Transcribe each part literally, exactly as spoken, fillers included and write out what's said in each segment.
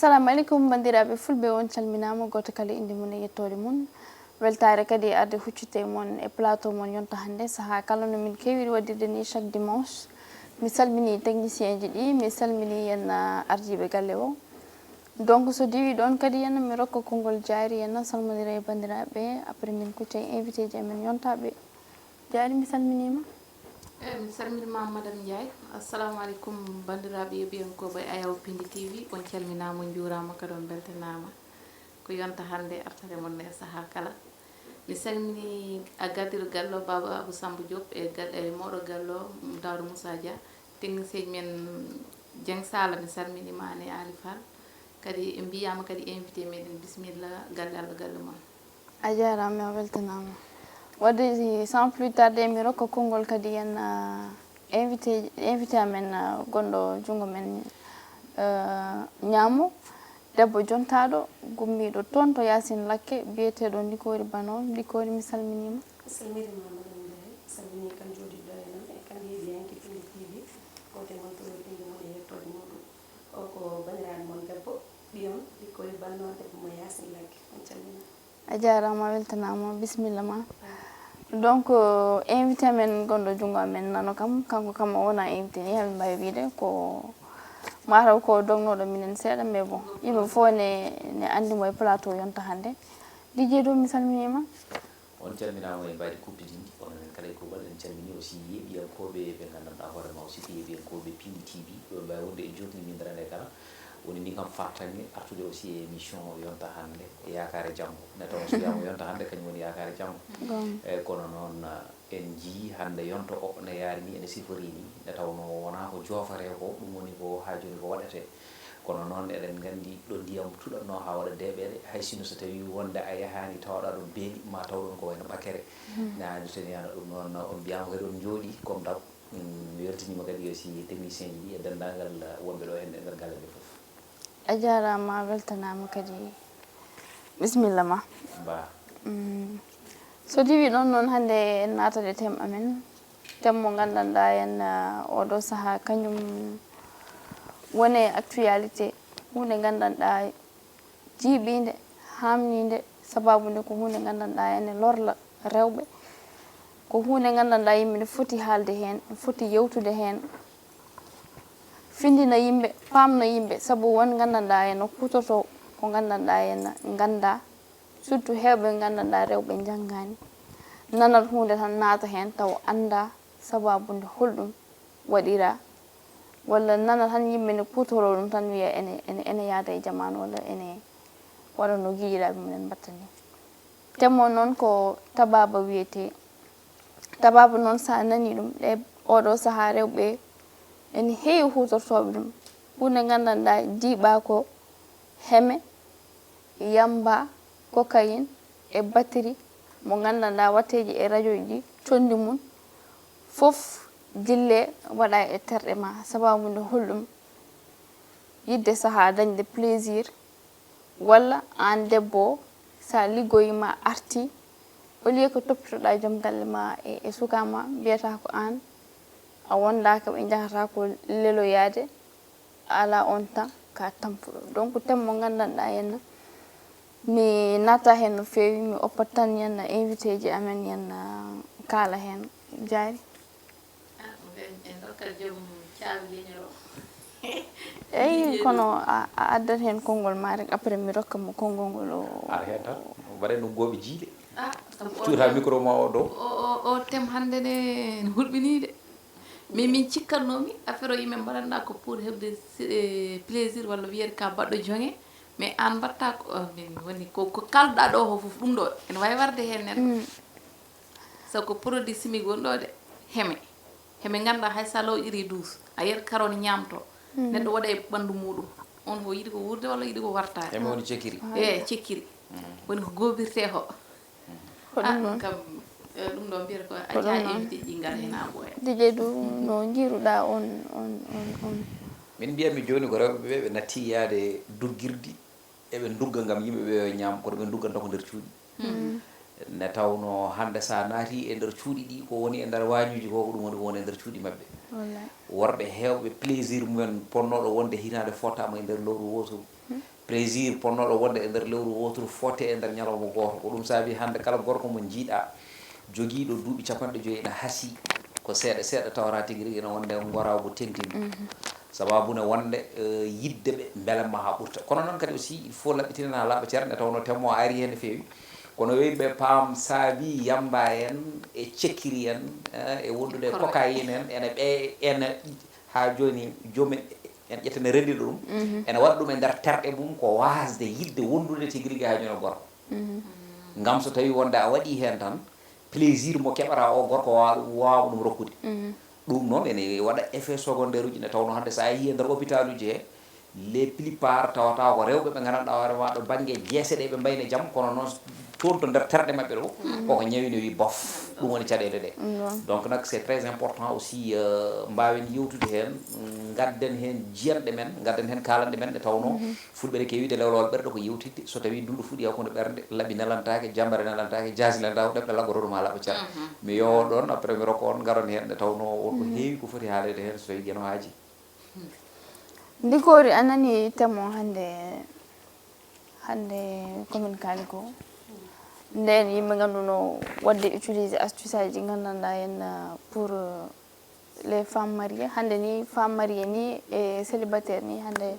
Assalamu aleykum, banndiraaɓe fulɓe, on calminaama, gooto kala innde mum e yettoode mum. Weltaare kadi e arde huccite e mon e plateau mon yonta hannde, sahaa kala no min keewiri waɗirde ni chaque dimanche. Mi salmini technicien ji ɗi, mi salmini yen, ah, ardiiɓe galle o. Donc, so diwi ɗon kadi yen, mi rokka konngol Jaari yen, salmonira e banndiraaɓe, après min kucca e invité ji amen yontaaɓe. Jaari, mi salminiima. Eyi, mi salminiima, Madame Ndiaye. Assalamu aleykum, banndiraaɓe yeeɓiyankooɓe Ayaw Pindi T V. On calminaama, on njuuraama, kadi on mbeltanaama. Ko yonta hannde artare mon e sahaa kala. Mi salmini a gardiiɗo galle o, Baaba Abou Samba Diop, e gal-, e mawɗo galle o, Daouda Moussa Dia, technicien men Dieng Sala, mi salminiima, aan e Ali Fall. Kadi en mbiyaama kadi invité meɗen, bisimilla, galle Allah, galle mon. A jaaraama, a weltanaama. Waɗde, sans plus tarder, mi rokka konngol kadi yen, ah, invité, invité amen, ah, gonɗo junngo men, ah, ñaamo, debbo jontaaɗo, gummiiɗo toon to Yaasin Lakke, biyeteeɗo Ndikoori Bano. Ndikoori, mi salminiima. Salminiima, Madame Ndiaye, salmini kan jooɗiiɗo e non e kan yeeɓiyanke Pindi T V, gooto e mon toro pindi mum e yettoode muɗum. O ko banndiraaɗo mon debbo, ɓiyon Ndikoori Bano, debbo mo Yaasin Lakke. On calminii. A jaaraama, a weltanaama, bisimilla ma. Donc, euh, invité amen gonɗo junngo amen nano kam, kanko kam o wona invité ni, hamin mbaawi wiide ko mataw ko dognooɗo minen seeɗa, mais bon, yimɓe fof ne, ne anndi mo e plateau yonta hannde. D J Dow, mi salminiima. On calminaama e mbaydi kuɓɓidinndi, onon en kala e kuuɓal, en calminii aussi yeeɓiyankooɓe ɓe nganndanɗaa hoore ma aussi ko yeeɓiyankooɓe Pindi T V, ɓe mbaawi wonde e jookli min darande kala. Woni ndin kam fartaŋŋe artude aussi e émission yonta hannde e yaakaare janngo. Nde tawnoo so wiyaama yonta hannde, kañum woni yaakaare janngo. Goonga. Eyi, kono noon, en njiyii hannde yonta o no yaari ni, ene siforii ni, nde tawnoo wonaa ko joofatee ko, ɗum woni ko haa jooni ko waɗetee. Kono noon eɗen nganndi ɗo ndiyam tuɗatnoo haa waɗa deeɓere, hay sinno so tawii wonde a yahaani tawɗaa ɗoon beeli, ma taw ɗoon ko wayno ɓakere. Ne haani so tawii ana ɗum noon, on mbiyaama kadi on njooɗii comme d'hab. Mm, mi weltiniima kadi aussi technicien ji ɗi e denndaangal wonɓe ɗo heen e nder galle nde fof. A jaaraama, a weltanaama kadi. Bisimilla ma. Ba. Mm. So diwi ɗon noon, hannde en naatat e thème amen. Thème mo nganndanɗaa en, ah, oɗo sahaa, kañum woni actualité, huunde nganndanɗaa jiiɓiinde, haamniinde, sababu nde ko huunde nganndanɗaa ene lorla rewɓe. Ko huunde nganndanɗaa yimɓe ne foti haalde heen, ne foti yewtude heen, findina yimɓe, paamna yimɓe, sabu won nganndanɗaa en no kuutortoo ko nganndanɗaa en nganndaa, surtout heewɓe nganndanɗaa rewɓe njanngaani, nanat huunde tan naata heen taw anndaa sababu nde holɗum waɗiraa, walla nana tan yimɓe ne kuutoroo ɗum tan wiya ene, ene, ene yaada e jamaanu walla ene waɗa no giƴiraaɓe mumen mbatta ni. Thème o noon ko tabaaba wiyetee. Tabaaba noon so a nanii ɗum, ɗe oɗo sahaa rewɓe ene heewi huutortooɓe ɗum. Huunde nganndanɗaa jiiɓaa ko heme, yamba, cocaïne e batiri mo nganndanɗaa watteeji e rajoji ɗi, conndi mum fof jillee waɗaa e terɗe ma. Sababu nde holɗum? Yiɗde sahaa dañde plaisir, walla aan debbo o, so a liggoyiima artii, au lieu que toppitoɗaa joom galle ma e, e sukaa ma, mbiyata ko aan a wondaaka, ɓe njahata ko leloyaade, a alaa oon temps ka tampuɗo. Donc thème mo nganndanɗaa henna, mi naata heen no feewi, mi oppat tan yenna invité ji amen yenna kaala heen. Jaari. Ah, en, en rokkat joom caabi leñol o. Eyi, kono a, a addat heen konngol ma rek, après mi rokka mo konngol ngol o. Ar heen tan, mbaɗen ɗum gooɓe jiiɗe. Ah, sabu o Cuuta thème, micro ma o ɗo. o, o, o thème hannde ne, ne hulɓinii de. Mais min cikkatnoomi affaire o yimɓe mbaɗatnoo ko pour heɓde si-, eh, plaisir walla wiyete ka baɗɗo joŋe. Mais aan mbaɗta ko, oh, min woni ko, ko kalɗa ɗo ko fof ɗum ɗo. Ene waawi warde heen neɗɗo. Mm. Sabu ko produit chimique woni ɗo de, heme. Heme ngannduɗaa hay so a lawƴirii douze, a yiyat karoot ñaamtoo. Neɗɗo waɗa e ɓanndu muuɗum. On ko yiɗi ko wuurde walla yiɗi ko wartaade. Heme woni cekkiri. Eyi, cekkiri. Woni ko goobirtee ko. Ko Ah, ɗum noon. Kam, eh, ɗum ɗo mbiyata ko Ko ɗum acca noon. Invité ji ngar heen haa ɓooya. D J Dow, no njiiruɗaa on, on, on, on? Min mbiyatmi jooni ko rewɓe ɓe, ɓe natti yaade duggirdi, eɓe ndugga ngam yimɓe ɓe yo ñaam, kono ɓe ndugganta ko nder cuuɗi. Ne tawno hannde so a naati e nder cuuɗi ɗi, ko woni e nder waañuuji ko, ko ɗum woni ko woni e nder cuuɗi maɓɓe. Wallaay. Worɓe heewɓe plaisir mumen ponnooɗo wonde hitaande footaama e nder lewru wooturu. Plaisir ponnooɗo wonde e nder lewru wooturu foote e nder ñalawma gooto. Ko ɗum saabi hannde kala gorko mo njiiɗa jogiiɗo duuɓi capanɗe joyi ene hasii, ko seeɗa seeɗa tawata tigi rigi ene wonde ngoraagu tengtini. Sababu ne wonde, eh, yiɗde ɓe mbelamma haa ɓurta. Kono noon kadi aussi, il faut laɓɓitinen haa laaɓa cer, nde tawnoo thème o ari heen no feewi. Kono yimɓe paam saabi yamba en e cekkiri en, eh, e wondude cocaïne en, ene ɓe, ene haa jooni joomum en ƴetta ene renndina ɗum, ene waɗa ɗum e nder terɗe mum ko waasde yiɗde wondude tigi rigi haa jooni e gorko. Ngam so tawii wonde a waɗii heen tan, plaisir mo keɓata o gorko waawa ɗum, waawa ɗum rokkude. Ɗum noon ene waɗa effet secondaire uji, nde tawnoo hannde so a yehii e nder hôpitaluji he, les plupart tawata ko rewɓe ɓe nganndanɗaa hoore ma ɗo bannge jeese ɗe ɓe mbayni jam, kono noon toon to nder terɗe maɓɓe ɗo, koko ñawi ne wi bof. Ɗum woni caɗeele ɗe. Donc nag, c'est très important aussi, euh, mbaawen yewtude heen, ngadden heen jiyanɗe men, ngadden heen kaalanɗe men ɗe tawnoo fulɓe ne keewi de lewlewal ɓerɗe ko yewtidde. So tawii duɗe fuɗi hakkunde ɓernde, laɓi nelantaake, jammbere nelantaake, jaasi nelantaake, ko ɗemɗe laggoto ɗum haa laaɓa cer. Mi yowo ɗoon, après mi rokka on ngaron heen nde tawnoo won ko heewi ko foti haaleede heen so tawii geno haaji. Ndikoori a nani thème o hannde, hannde komin kaali ko. Nden yimɓe ngannduno waɗde utiliser astuce aji nganndanɗaa en, euh, pour, euh, les femmes mariées. Hannde ni femme mariée ni e célibataire ni hannde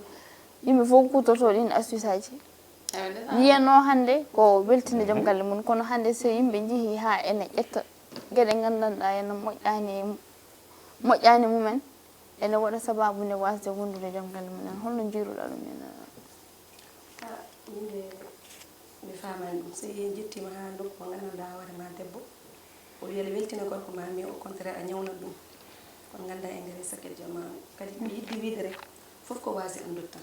yimɓe fof kutorto ɗin astuce aji. Yiyanno hannde ko weltinde joom galle mum, kono hannde so yimɓe njihii haa ene ƴetta geɗe nganndanɗaa ene moƴƴaani, moƴƴaani mumen, ene waɗa sababu nde waasde wondude joom galle mum en. Holno njiiruɗaa ɗum en? Ah, min de mi faamaani ɗum. So yehii njettiima haa nokku mo nganndanɗaa hoore ma debbo, o wiya aɗa weltina gorko ma, mais au contraire a ñawnat ɗum. Kono nganndaa e nder sakket jama kadi ko yiɗde wiide rek, fof ko waasde anndude tan.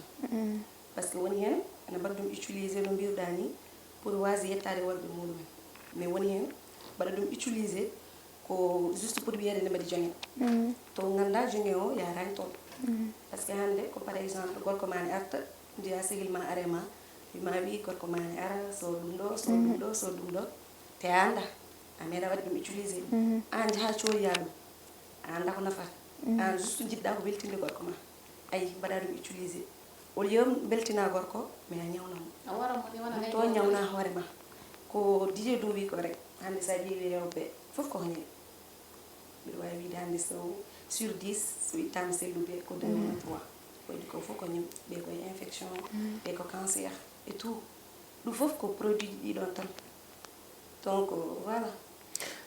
Parce que woni heen ene mbaɗa ɗum utilisé no mbiruɗaa ni, pour waasde yettaade worɓe muɗumen. Mais woni heen mbaɗa ɗum utilisé ko juste pour wiyeede ne mbaɗi joŋe. To nganndaa joŋe o yaaraani toon. Parce que hannde ko par exemple gorko ma ne arta, njiya sehil ma are ma, wi ma wi gorko ma ne ara, so ɗum ɗo, so ɗum ɗo, so ɗum ɗo. Te a anndaa, a meeɗa waɗde ɗum utilisé. Aan njaha coodiya ɗum, a anndaa ko nafata. Aan juste njiɗɗa ko weltinde gorko ma. Ayi, mbaɗa ɗum utilisé. Au lieu mbeltina gorko, mais a ñawna mo. A wara mo ni wona ɗum hay to gooto. Ñawna hoore ma. Ko Didier ɗum wi ko rek. Hannde so a ƴeewi rewɓe fof ko ñawi. Mbiɗa waawi wiide hannde so sur dix, so ittaama selluɓe ko deux wona trois. Ko waɗi ko fof ko ñawi. Ɓe ko infection, ɓe ko cancer et tout. Ɗum fof ko produit ji ɗi ɗon tan. Donc voilà.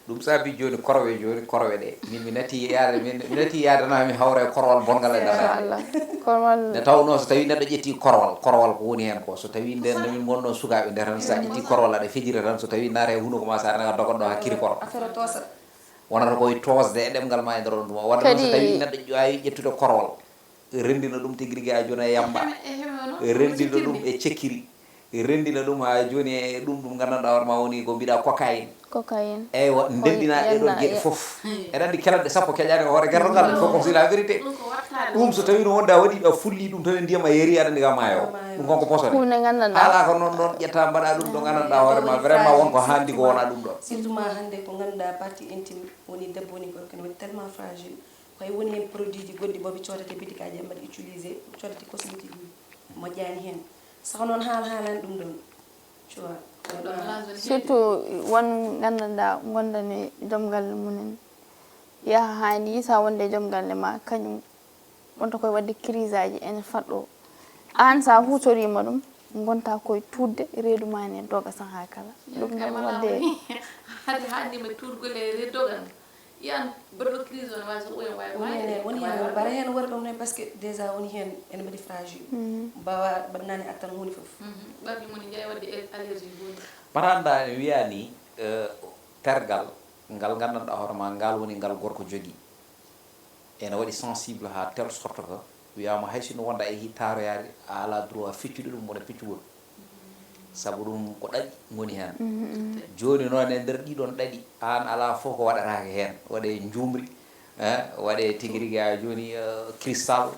Ɗum saabi jooni korwe, jooni korwe ɗe. Min mi nati yaade, min mi nati yaade na mi hawra e korwal bonngal e nder. Machallah. Korwal. Nde tawnoo so tawii neɗɗo ƴetti korwal, korwal ko woni heen ko, so tawii nden no min ngonno sukaaɓe nde tan, so a ƴetti korwal aɗa fijira tan, so tawii naata e hunuko ma, so aɗa dogoɗo haa kiri korwal. Affaire o toosat. Wonata koye toosde e ɗemngal ma e nder on ɗum. Wonata noon so tawii neɗɗo waawi ƴettude korwal, renndina ɗum tigi rigi haa jooni e yamba, renndina ɗum e cekkiri, renndina ɗum haa jooni e ɗum ɗum nganndanɗaa hoore ma woni ko mbiɗa cocaïne. Cocaïne. Eywa, ndenndina ɗee ɗon geɗe fof. Eɗen anndi kelanɗe sappo keƴaani ko hoore gertogal, fof ko c'est la vérité. Ɗum so tawii no wonde a waɗi ɗo fulli ɗum tan e ndiyam a yeeri aɗa anndi ka maayo. Ɗum kon ko poson. Huunde nganndanɗaa. Haala ko noon noon ƴetta mbaɗa ɗum ɗo nganndanɗaa hoore ma vraiment won ko haandi ko wona ɗum ɗo. Surtout ma hannde ko ngannduɗaa partie intime woni debbo woni gorko ne waɗi tellement fragile. Ko hay woni heen produit ji goɗɗi boɓe coodete bitikaaji en mbaɗa utilisé, coodete cosmétique uji moƴƴaani heen. Saka noon haala haalaani ɗum ɗoon. Tu vois. Surtout won nganndanɗaa ngonndani joom galle mum en, yaha haa ni sa wonde joom galle ma kañum wonta koye waɗde crise aji ene faɗɗo. Aan sa huutoriima ɗum ngonta koye tuutde, reedu ma ne doga sahaa kala. Ɗum noon waɗde hade haɗnima tuutgol e reedu doga. Yan baɗɗo crise o ne waawi so ɓooyam waawi Woni heen woni heen bara heen wara ɗum ne parce que déjà woni heen ene mbaɗi fragile. Mbawa mbaɗnaani attan huunde fof. Ɓarɗi mum ne njawi waɗde allergie gooni. Paranda ne wiya ni, eh, tergal ngal nganndanɗaa hoore ma ngal woni ngal gorko jogii. Ene waɗi sensible haa telle sorte que wiyama hay sinno wonda e taaroyaade a ala droit feccude ɗum wona peccugol. Sabu ɗum ko ɗaɗi ngoni heen. Jooni noon e nder ɗiɗon ɗaɗi aan ala fof ko waɗataake heen. Waɗe njuumri, eh, waɗe tigi rigi a jooni, eh, cristal,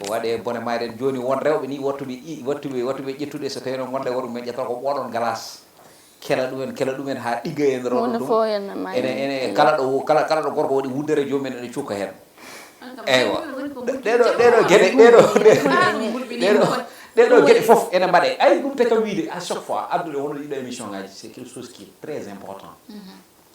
waɗe bone mayɗen. Jooni won rewɓe ni wattuɓe ɗi, wattuɓe, wattuɓe ƴettude so tawino ngonɗe worɓe men ƴetta ko ɓoɗon glace. kela ɗumen kela ɗumen ha ɗigga e nder oɗo Hunde ɗum fof henna ma ene en. ene kala ɗo kala kala ɗo gorko waɗi wuddere joomum en ene cukka hen. Eywa. Ɗeɗo ɗeɗo geɗe ɗeɗo ɗeɗo ɗeɗo geɗe fof ene mbaɗe ay ɗum te kam wiide à chaque fois addude hono ɗiɗo émission ngaji c'est quelque chose qui est très important.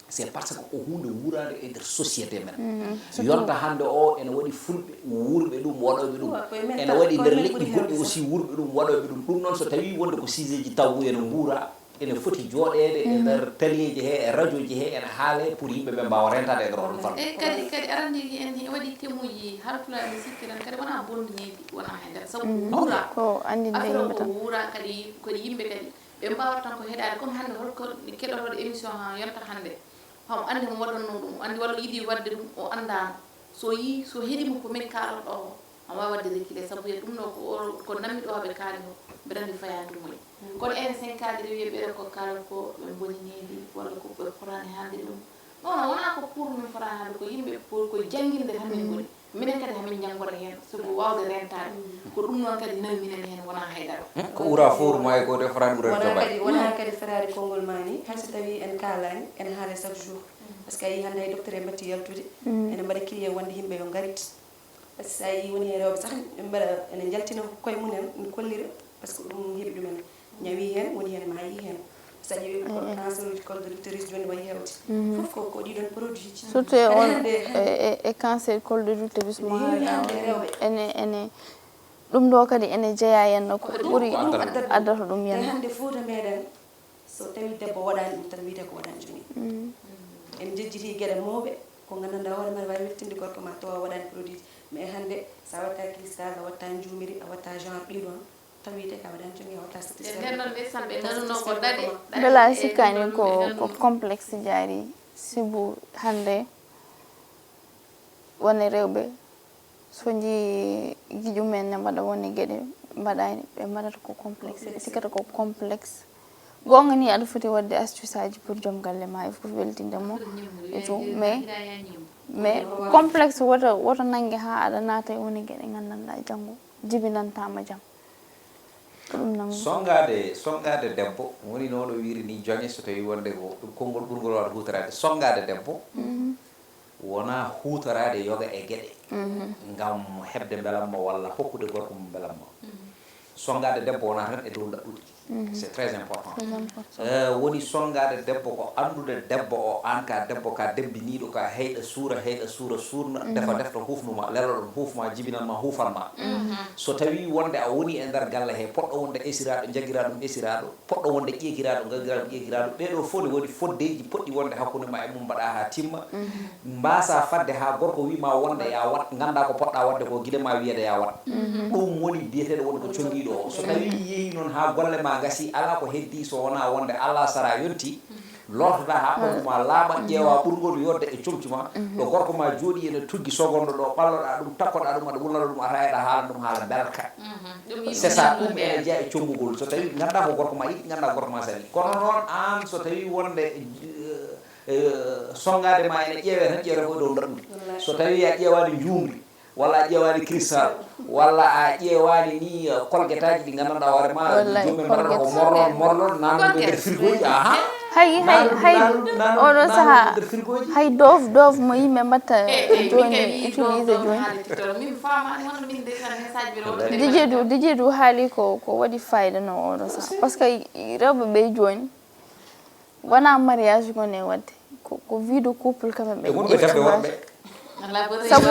C'est parce que ko hunde wuraande e nder société men. Yonta hannde o ene waɗi fulɓe wuurɓe ɗum waɗooɓe ɗum. Ene waɗi nder leƴƴi goɗɗi aussi wuurɓe ɗum waɗooɓe ɗum. Ɗum noon so tawii wonde ko siseeji taw ene nguura ene foti jooɗeede e nder télé ji he e radio ji he ene haale pour yimɓe ɓe mbaawa rentaade e nder oɗon fannu. E kadi kadi aranndeeji en he waɗi temuji halpulaar mi sikki tan kadi wona bonde needi wona hay dara sabu ko wuura ko anndinde affaire o yimɓe ko tan wuura kadi kadi yimɓe kadi ɓe mbaawa tan ko heɗaade comme hannde holko keɗotooɗo émission ha yonta hannde hamo anndi mo waɗannoo ɗum o anndi walla o yiɗi waɗde ɗum o anndaano so yii so heɗii mo ko min kaalata ɗo o Awa wadde rekkile sabu e ɗum ɗo ko o ko nammi ɗo haɓe kaali ko mbeɗa anndi fayaani ɗum moƴƴi kono ene sen kaali rewi e ɓeɗo ko kaalata ko ɓe mboni needi walla ko ɓe potaani haalde ɗum non non wonaa ko pour min fota haalde ko yimɓe pour ko jannginde tan min ngoni minen kadi hamin njanngora heen sabu waawde rentaade ko ɗum noon kadi nawi minen heen wonaa haydara ko ura fowru ma e ko de fotani ɓurani wona kadi wona kadi feraade konngol ma ni hay so tawi en kaalani en haala chaque jour par ce que a yii hannde hay docteur en mbatti yaltude ene mbaɗa crier wonde yimɓe yo ngarit Par ce que sa yii woni heen rewɓe sah ɓe mbaɗa ene njaltina koye mum en ene kollira par ce que ɗum heɓi ɗum en ñawi heen woni heen maayi heen sa ƴeewi cancer uji col de l'utérus jooni wayi hewde fof ko ko ɗiɗon produit ji surtout e on e cancer col de l'utérus mo haalɗa ene ene ɗum ɗo kadi ene jeeya henna ko ɓuri addata ɗum henna hannde fouta meɗen So tawii debbo waɗaani ɗum tan wiyetee ko waɗaani jooni. En njejjitii geɗe mawɓe ko nganndanɗaa hoore mum aɗa waawi weltinde gorko ma tawa o waɗaani produit ji mais hannde so a waɗtaa cristal a waɗtaa njuumri a waɗtaa genre ɗii ɗoon tan wiyetee ko a waɗaani jooni a waɗtaa satisfaire. Nden noon ndeysaan ɓe nganunoo ko daɗe daɗe. Mbela a sikkaani ko ko complexe jaari sibu hannde won e rewɓe. So njii giƴu men ne mbaɗa wone geɗe mbaɗaani ɓe mbaɗata ko complexe ɓe sikkata ko complexe goonga ni aɗa foti waɗde astuce aji pour joom galle ma e fof weltinde mo e tout mais mais complexe woto woto nannge haa aɗa naata e wone geɗe nganndanɗaa janngo jibinantama jam ko ɗum nanngu songaade songaade debbo woni no ɗo wiiri ni joñe so tawi wonde ko ɗum konngol ɓurngol waɗa hutoraade songaade debbo wonaa huutoraade yoga e geɗe ngam heɓde mbelamma walla hokkude gorko mum mbelamma. Sonngaade debbo wonaa tan e dow ndaɗɗudi. C'est très important. Euh, woni sonngaade debbo ko anndude debbo o aan ka debbo ka debbiniiɗo ka heyɗa suura heyɗa suura suurna defa defta huufnuma lelo ɗon huufma jibinanma huufanma. So tawii wonde a woni e nder galle he poɗɗo wonde esiraaɗo jagiraa ɗum esiraaɗo. Poɗɗo wonde ƴeekiraaɗo gagiraaɗo ƴeekiraaɗo ɓeeɗo fof ne woni foddeeji poɗɗi wonde hakkunde ma e mum mbaɗa haa timma. Mbaasaa fadde haa gorko wii ma wonde yaa waɗ nganndaa ko poɗɗaa waɗde ko gila ma wiyeede yaa waɗ. Ɗuum woni biyeteeɗo wonde ko conngiiɗo o. So tawii yehii noon haa golle ma ngasii alaa ko heddii so wonaa wonde alaa sara yontii, lortoɗaa haa ɓanndu ma laaɓa ƴeewaa ɓurngol yooɗde e comci ma ɗo gorko ma jooɗii ene tuggi sogonɗo ɗo ɓalloɗaa ɗum takkoɗaa ɗum aɗa wulnana ɗum a taweɗaa haalan ɗum haala mbelka. C'est ça ɗum ene jeya e conngugol so tawi ganda ko gorko ma yiɗi ganda ko gorko ma sali kono noon an so tawi wonde songade ma ene ƴeewe tan ƴeewre ko e dow ndaɗɗudi so tawi a ƴeewani njuumri walla a ƴeewani cristal walla a ƴeewani ni colguetaji ɗi gandanɗa hoore ma jomumen mbaɗata ko morlon morlon nannude nder frigoji aha hay hay hay oɗo saaha hay doof doof mo yimɓe mbatta jooni utilisé jooni dijedu dijedu haali ko ko waɗi fayida no oɗo saaha par ce que rewɓe ɓe jooni wona mariage gone wadde ko vie de couple quand même ɓe sabu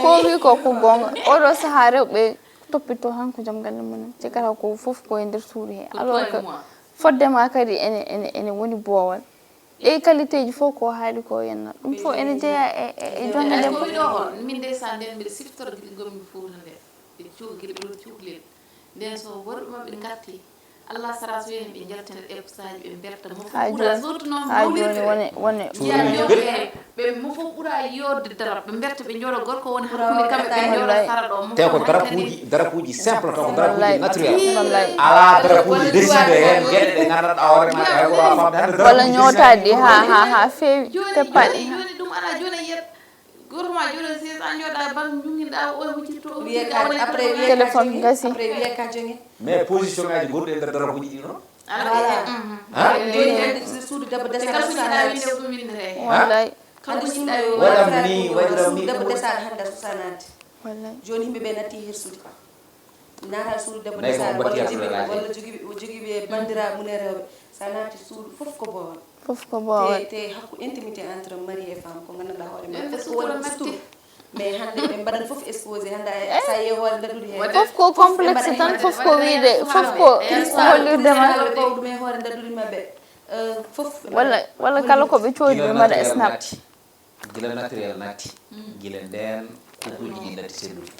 ko wi ko ko gonga oɗo saaha rewɓe toppito han ko joom galle mumen cikkata ko foof ko e nder suudu he alors que foddema kadi ene ene ene woni boowal ɗe qualité ji fof ko haali ko henna ɗum fof ene jeeya e e jonde debbo min ndeysan nden mbiɗa siftora giɗo gommi fuuta nde ɓe cuuga giɗo ɓe cuklel nden so worɓe maɓɓe garti allah sara so yani ɓe jaltina eposaji ɓe berta mo fof ɓura surtout noon ha joni wone wone ɓe mo fof ɓura yodde dara ɓe berta ɓe jooɗo gorko woni hakkude kamɓe ɓe jooɗo sara ɗo mo te ko darapuji darapuji simple taw ko darapuji naturel ala darapuji décidé hen gueɗe ɗe gandanɗa hoore ma e wura famde hande walla ñootaɗi ha ha ha feewi teppaɗi joni ɗum ala joni yiyat Goto ma jooɗo siège an jooɗa e banque jungguinɗa o oya huccirto o huccirta wona après wiye téléphone gasi après wiye ka jonge mais position ngaji goɗɗi e nder darakuji ɗi noon Voilà. Joni hande suudu debbo desaɗa susanaade. Wallay. Hande suudu waɗam ni, waɗam ni. Debbo desaɗa hande susanaade. Wallay. Joni yimɓe ɓe natti hersude. Naata suudu debbo desaɗa walla jogiiɓe walla jogiiɓe jogiiɓe bandira mum e rewɓe. Sa naati suudu fof ko boowal. Fof ko boowal. Te te hakku intimité entre mari et femme ko ganduɗa hoore ma fof ko woni sutura. Mais hande ɓe mbaɗan fof exposé hande sa yehi hoore daɗude he. Fof ko complexe tan, fof ko wiide, fof ko hollirde ma. Ko ɗum e hoore daɗude mabɓe. Fof walla walla kala ko ɓe coodi ɓe mbaɗa snap. Gila naturel natti, gila nden kukuji ɗi natti sellude.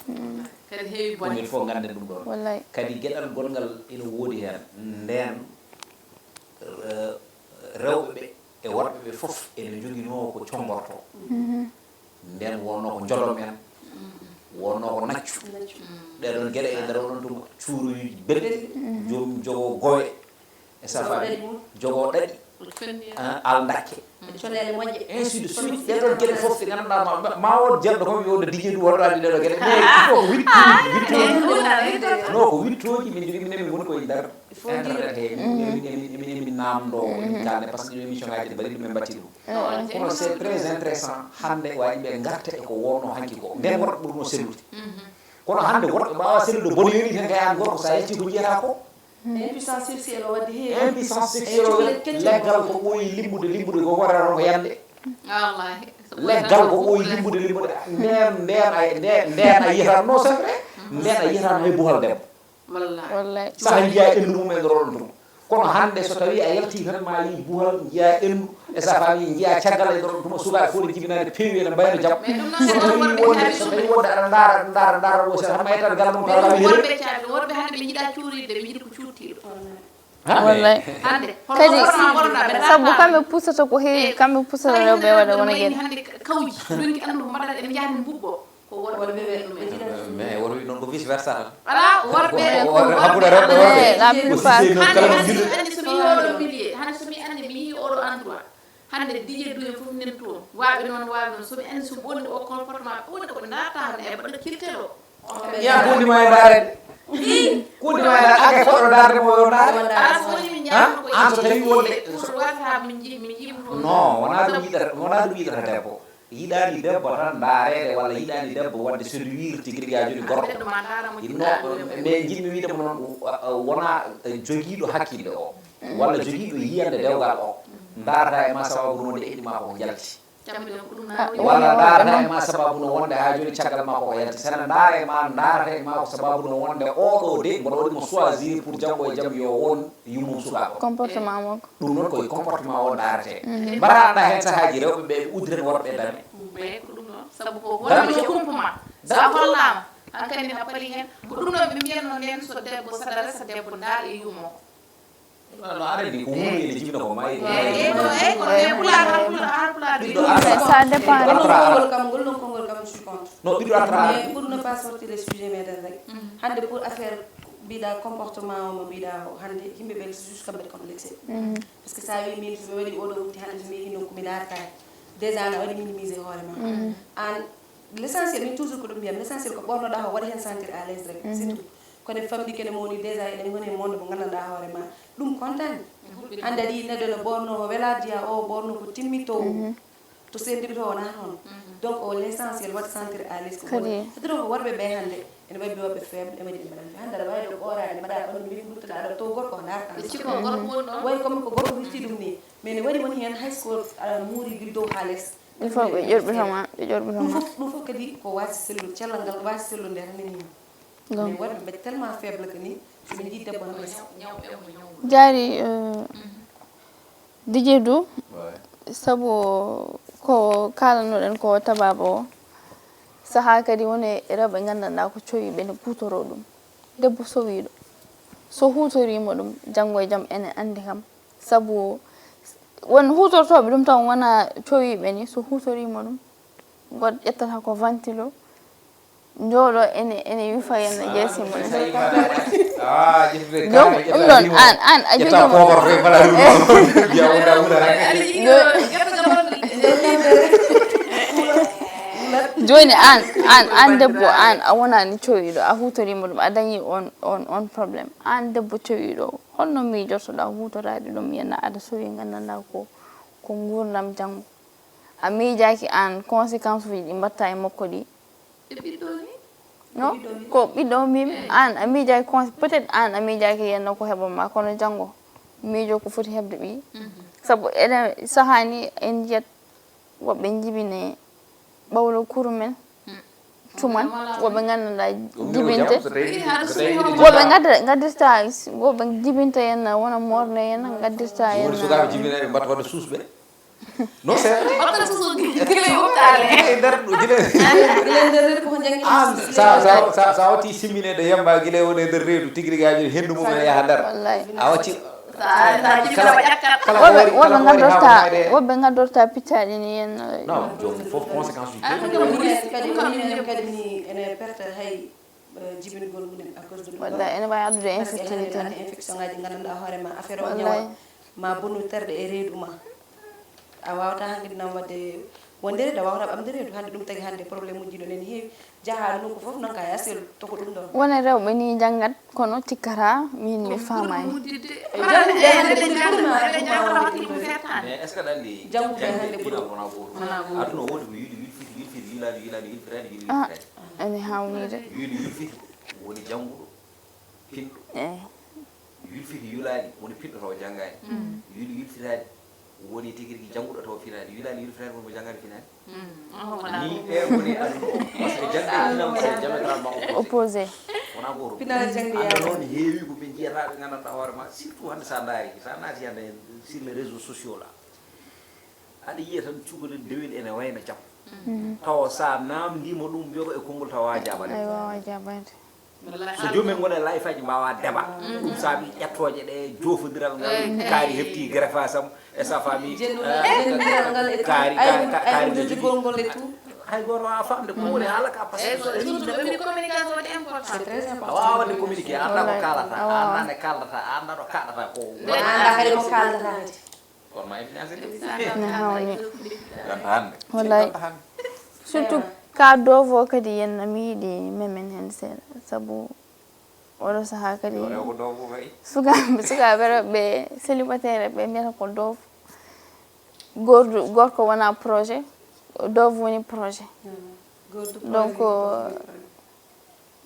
Kadi heewi bone. Ɗum il faut ganden ɗum ɗon. Wallay. Kadi geɗal gongal ina woodi heen. Nden eh, rewɓe ɓe e worɓe ɓe fof ene njoginoo ko congorto. Nden wonno ko jodom en, wonno ko naccu. Ɗeɗon geɗe e nder onon tuma cuuroyuji belɗi, joom jogo gowe, e safaɓe jogo ɗaɗi, aldakke, ainsi de suite. Ɗeɗon geɗe fof ɗe ganduɗa ma ma won jeɗɗo kam yo nde dijedu wonɗo andi ɗeɗo geɗe mais il faut ko wittuji wittuji. Non, ko wittoji min jogui minen min goni koye nder internet he min emin namdo emin kalne par ce que ɗum émission ngaji ɗi mbaɗi ɗum en mbatti ɗum. Kono c'est très intéressant hande waji ɓe garta e ko wonno hanki ko nden worɓe ɓurno sellude. Kono hande worɓe mbawa sellude bonoyoni hen kay an gorko sa yalti ko jiyata ko. Impuissance sexuelle o wadde he. Impuissance sexuelle o leggal ko ɓooyi limbude limbude ko wara ron ko yande. Wallahi. Leggal ko ɓooyi limbude limbude nden nden a nden nden a yiyatanno c'est vrai. Nden a yiyatan hay buhal debbo. Wallahi. Saha jiya ɓendu mum e nder oɗon tuma. Kono hande so tawi a yalti tan ma yi buhal jiya ɓendu e sa faami jiya caggal e nder oɗon tuma sukaɓe fof ne jibinani peewi ene mbayno jam. So tawi wonde so tawi wonde aɗa ndaara aɗa ndaara ndaara o sen hamma yettan galle mum tawa worɓe caabi worɓe hande ɓe jiɗa cuurirde ɓe jiɗi ko cuuttiɗo. Wallay. Kadi sabu kamɓe pusata ko heewi kamɓe pusata rewɓe waɗa wona gueɗe. Hande kawji donki andu ko mbaɗata en jahani mbubbo. Ko worɓe ɓe ɓe ɗum en. Mais worɓe noon ko vice versa tan. Ala worɓe hakkude rewɓe worɓe. La plupart. Hande si mi anni so mi yi oɗo milieu hande so mi anni mi yi oɗo endroit. Hande diƴe du en fof nen toon waɓe noon waɓe noon so mi anni so ɓonni o comportement ɓonni koɓe darta hande e baɗɗo kiltel o. Iya kundi ma e darede. Kundi ma e darede ake foɗɗo darde mo yo darede. Ala so woni mi ñaama ko an so tawi wonde. Pour wata mi ji mi ji. Non wona ɗum yiɗata wona ɗum yiɗata debbo. Yiɗani debbo tan ndaarede walla yiɗani debbo wadde séduire tigi tigi ha joni gorko. Inno mais jiɗmi wiide mo noon wona jogiiɗo hakkille o walla jogiiɗo yiyande dewgal o ndaarata e ma sababu no nde eɗima ko jalti. Walla ndaarata e ma sababu no wonde ha joni caggal ma koko yalti sene ndaara e ma ndaarata e ma ko sababu no wonde oɗo de mboɗo waɗi mo choisir pour janngo e jam yo won yummum sukaɓo. Comportement makko. Ɗum noon koye comportement o daarete. Mbaɗa anda hen sahaji rewɓe ɓe ɓe uddiren worɓe dame. Ɓe ko ɗum noon sabu ko wonɓe e kumpa ma sa hollama hankkadi na paɗi hen ko ɗum noon ɓe mbiyanno nden so debbo saɗa resa debbo ndaar e yumo. No arani ko wuro ene jibina ko mayi. Ɓiɗɗo artra. Ça dépend. Ngol ɗon konngol kam ngol ɗon konngol kam je suis contre. No ɓiɗɗo artra. Mais pour ne pas sortir le sujet meɗen rek hande pour affaire mbiɗa comportement o mo mbiɗa o hande yimɓe ɓe juste kam mbeɗa complexé. Parce que sa wi min somi waɗi oɗo wutti hande somi yehi nokku mbiɗa artani déjà na waɗi minimisé hoore ma an. L'essentiel min toujours ko ɗum mbiyam l'essentiel ko ɓornoɗa o waɗa hen sentir à l'aise rek c'est tout. Kono famɗi kene mawni déjà eɗen goni e monde mo gandanɗa hoore ma ɗum contani. Hande aɗa yiɗi neɗɗo no ɓorno o wela diya o ɓorno ko timmitto. To sendirto wona toon. Donc o l'essentiel waɗa sentir à l'aise ko woni c'est-à-dire ko worɓe ɓe hande ene waɗi worɓe faible ene waɗi ɓe mbaɗan hande aɗa wawi ɗo ɓoorade mbaɗa ɓandu min guttaɗa aɗa to gorko o darta. Ɓe cikko gorko woni ɗon. Wayi comme ko gorko witti ɗum ni mais ne waɗi woni hen hay so aɗa muuri gil dow ha less. Il faut ɓe ƴorɓitoma ɓe ƴorɓitoma. Ɗum fof ɗum fof kadi ko wasi sellude cellal ngal wasi sellude nde tan nani hen. Mais worɓe ɓe tellement faible que ni soɓe jii debbo no ɓe jaari. Dijedu sabu ko kalanoɗen ko tababa o saha kadi woni rewɓe gandanɗa ko cowiɓe ne kutoro ɗum debbo sowiɗo so hutorima ɗum janggo e jaam ene andi kam sabu won hutortoɓe ɗum taw wona cowiɓe ni so hutorima ɗum goɗɗo ƴettata ko ventilo. Jooɗo ene ene yufa ene jeesi mum. Donc ɗum ɗon an an a jogi mo. Jooni aan, aan, aan debbo, aan a wonaani cowiiɗo, a huutoriima ɗum, a dañii oon, oon, oon problème. Aan debbo cowiiɗo, holno miijortoɗaa huutoraade ɗum, yenna aɗa sowi nganndanɗaa ko, ko nguurndam janngo? A miijaaki aan conséquence uji ɗi mbaɗta e makko ɗi? E ɓiɗɗo ni? No? Ko ɓiɗɗo o mbimi, aan a miijaaki conse-, peut-être aan a miijaaki yenna ko heɓan ma, kono janngo miijo ko foti heɓde ɓiyi. Sabu eɗen, sahaa ni en njiyat woɓɓe njibine ɓawlo kuru men, tuman, woɓɓe nganndanɗaa jibinte, woɓɓe ngadda-, ngaddirta, woɓɓe jibinta yenna, wona moorne yenna, ngaddirta yenna. Sukaaɓe jibinaaɓe mbaɗta waɗde suusɓe. Non, c'est vrai. Bakkala suusuuji gila e hopitaale. Gila e nder, gila e Gila e nder reedu ko janggude. An, sa, sa, sa, sa watti simmineede yamba gila e woni e nder reedu, tigi rigi aji hendu mum ene yaha nder. Wallahi. A watti Sa sa jibina wa ƴakkat. Kala Woɓɓe, hoore, woɓɓe kala hoore ngaddorta, hawa mayde. Woɓɓe ngaddorta pittaɗi ni yenna. Non, joom fof conséquence uji. An ko ɗum woni kadi ko minen kadi ni ene perte hay eh, jibingol mum à cause de ɗum. Wallahi, ene waawi addude Parce que hannde infertilité. Ene adda infection ngaji gandanɗa hoore ma affaire o Wallahi. Ñawa ma bonnu terɗe e reedu ma. A wawata hannde nam wadde wondere da wawata ɓamde reedu hannde ɗum tagi hannde problème uji ɗon ene heewi jahaɗo nokku fof noon ka yasel toko ɗum ɗon. Wona rewɓe ni janngat kono cikkata min mi faamaani. Jannguɓe hannde ɓuri ɓuri ma ɓuri ma wonde ɗum ɗon. Mais est ce que aɗa anndi Jannguɓe jannde hannde ɓuri pinal wona gooto. Aduna o wodi ko yiɗi wilfiti wilfiti yilaani yilaani wilfitaani yiɗi Ah, wilfitaani. Ene hawnide. Wiide wilfiti woni jannguɗo pinɗo. Eyi. Wilfiti yulaani woni pinɗo tawa janngaani. Wiide wilfitaani woni tigi rigi jannguɗo tawa finaani. Yulaani wilfitaani woni mo janngaani finaani. Ni ɓe woni aduna o. Parce que jannde e pinal c'est diamétralement opposé. Opposé. Wona gooto. Pinal jannde Hannde yaade. Noon heewi ko min njiyata ɓe nganndanɗa hoore ma surtout hannde sa ndaari sa naati hannde sur les réseaux sociaux là. Aɗa yiya tan cukalel dewel ene wayna jam. Tawa sa namdima ɗum yoga e konngol tawa wawa jaabade. Ay wawa jaabade. So joomum en ngona live aji mbawa deba. Ɗum saabi ƴettoje ɗe jofodiral ngal kaari hefti greffage am e sa faami. Kaari kaari kaari Jogol ngol e tout. Hay goto wawa famde ko woni haala ka parce que Surtout ɓe mbi communication waɗi important. A wawa wadde communiqué a anda ko kalata a anda ne kaldata a anda ɗo kaɗata ko. Anda kadi mo kaldata kadi. Kono ma influencé de. Ne hawni. Ganta hande. Wallahi. Ganta hande. Surtout ka doovo kadi yenna mi yiɗi memen hen seeɗa sabu oɗo saha kadi Ɗo ko doovo kay. Sukaaɓe sukaaɓe rewɓe célibataire ɓe mbiyata ko doof. Gordu gorko wona projet, doof woni projet. Donc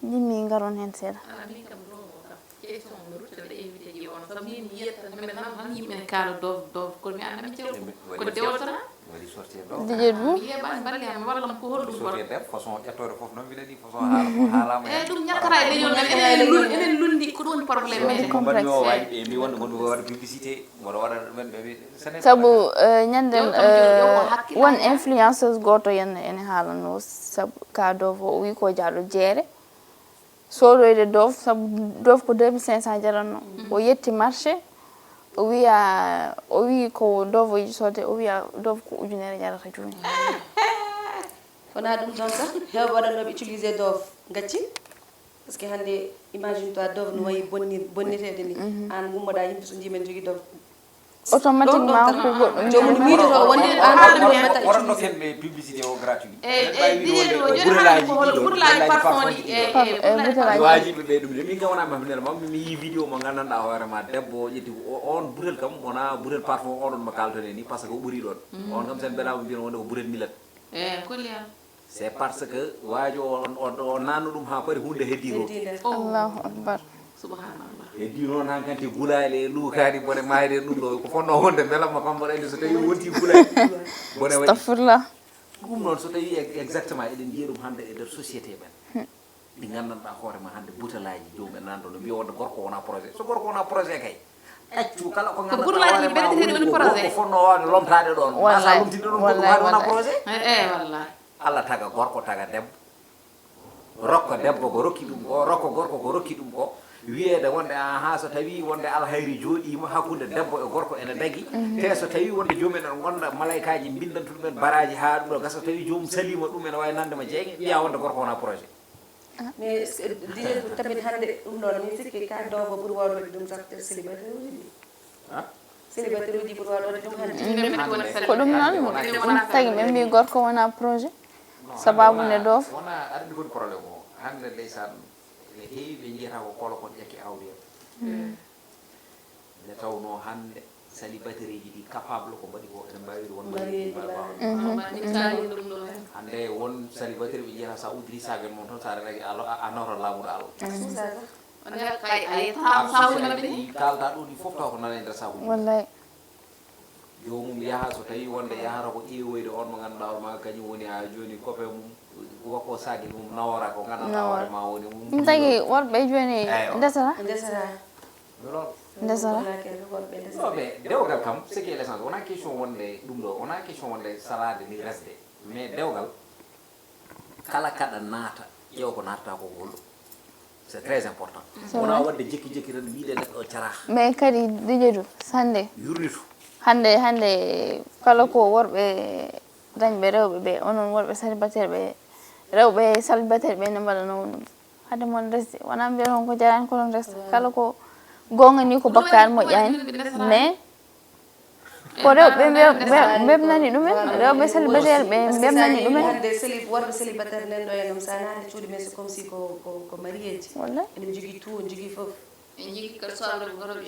jimmi ngaron hen seeɗa. Ala min kam ɗo o kam question mi ruttata invité ji on sabu min mi yiyat tan hemen nan tan yimɓe ne kaala doof doof kono mi anda mi cew ko dewtana. Waɗi sorti e doof. Diƴe du. Mi yeɓani balle am mi wallam ko holɗum Sorti waɗi. E nder façon ƴettoore fof noon mbiɗa ɗi façon haala fof haalama E ɗum ñakkata e leñol men enen lundi enen lundi ko ɗum woni problème men. Mbanmi o wawi mbi wonde gonmi waɗa publicité mboɗo waɗa men ɓe Sabu ñanden won influenceuse goto yenno ene haalanno sabu ka doof o wi ko jaaɗo jeere soɗoyde doof sabu doof ko deux mille cinq cent jaranno o yetti marché o wiya o wi ko doof o yiɗi sodde o wiya doof ko ujunere jarata joni. Wona ɗum ɗon tan hewɓe waɗannoɓe utilisé doof gacci. Parce que hannde imagine toi dove no wayi bonni bonniteede ni aan ngummoɗa yimɓe so njimen jogii dove automatiquement ko goɗɗum jomum miijoto wonde aan ko ɗum meta waɗanno ken ɓe publicité o gratuit eyyi eyyi ɗiɗo joni aan ko hol burlaji parfum ɗi e wajiɓe ɓe ɗum de min kam wona mafnel mam mi yi vidéo mo gandanɗa hoorema debbo o ƴetti on butel kam wona butel parfum oɗon mo kaltone ni par ce que o ɓuuri ɗon on kam sen belama mbiyen wonde ko butel milat eyyi kolliya C'est parce que waajo o o nanno ɗum haa pari hunde heddi to. Allahu akbar. Subhanallah. Heddi noon hankante gulaali e luukaani bone maayde ɗum ɗo ko fonnoo wonde mbelamma kam mbaɗa andi so tawi wonti gulaali bone waɗi. Astafirullah. Ɗum noon so tawi exactement eɗen njiya ɗum hannde e nder société men. Ɗi nganndanɗaa hoore ma hannde butalaaji joomum en nan ɗo no mbiya wonde gorko wona projet so gorko wona projet kay. Accu kala ko nganndanɗaa hoore ma woni ko gorko fonnoo waawde lomtaade ɗon. Masa lomtinde ɗon ko ɗum haade wona projet. Eyi wallah. Allah taga gorko taga debbo rokka debbo ko rokki ɗum ko rokka gorko ko rokki ɗum ko wiyeede wonde ahaa so tawii wonde alhayri jooɗiima hakkunde debbo e gorko ene dagi te so tawii wonde joomum en ngonda malaykaaji mbindantu ɗum en baraaji haa ɗum ɗo gasa so tawii joomum saliima ɗum ene waawi nande ma jeeŋe mbiya wonde gorko wona projet. Mais diyeetu tamit hannde ɗum ɗoon min sikki ka doobo ɓuri waawde waɗde ɗum sax célibataire uji ɗi. Célibataire uji ɓuri waawde waɗde ɗum hannde. Ko ɗum noon tagi ɓe mbi gorko wona projet. Sababu nde ɗo wona aɗa andi koni problème o hannde ndeysaan, ene heewi ɓe njiyata ko kolo kon ƴakki awdi en. Nde tawnoo hannde célibataire ji ɗi capable ko mbaɗi ko ene mbaawi won mariage ji mbaawi. Hannde won célibataire ɓe njiyata sa uddiri sagen mum toon sa renaki alo a nawata laamuɗo Allah. Kalta ɗo ɗi fof taw ko nana e nder sakuji. Wallay. Joomum yaha so tawi wonde yahata ko ƴeewoyde on mo ngannduɗaa on ma kañum woni ha jooni kope mum wakko sagi mum nawora ko ngannduɗaa hoore ma woni mum. Ɗum tagi worɓe jooni ndesata. Ndesata. Ndesata. Worɓe ndesata. Ɗo ɓe dewgal kam ce qui est l'essence wona question wonde ɗum ɗo wona question wonde salade ni resde mais dewgal kala kaɗa naata ƴeew ko naatata ko holɗo. C'est très important. Wona wadde jekki jekki tan wiide neɗɗo o cara. Mais kadi dijedu sande yurnitu. Hande hande kala ko worɓe dañɓe rewɓe ɓe onon worɓe célibataire ɓe rewɓe célibataire ɓe ne mbaɗa noon ɗum hade mon resde wona mbiya toon ko jarani ko ɗon resde kala ko gonga ni ko bakkaar moƴƴani mais ko rewɓe mbebnani ɗumen rewɓe célibataire ɓe mbebnani ɗumen hande célib worɓe célibataire nen ɗo e ɗum sana hande cuuɗi men c'est comme si ko ko ko mariage wallay ene jogii tout ene jogii fof en jogii kadi soɓe goto ɓe